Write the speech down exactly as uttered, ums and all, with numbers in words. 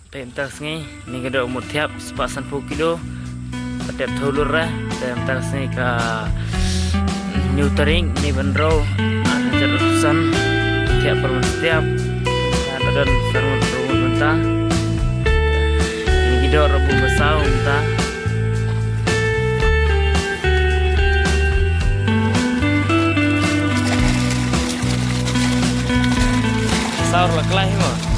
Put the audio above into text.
Te mynta ka sngi ngi ka doh mut thiap spah sanphew kilo. Ka dep thaw lur re. Te mynta ka sngi ka hynñiew tarik ni ban rau, ah, hajar san. Thiap per mynta thiap. Ah, ta don san ngut, rau ngut mynta. Ngi ki doh rau bu ba saw mynta. Saw la klai mo.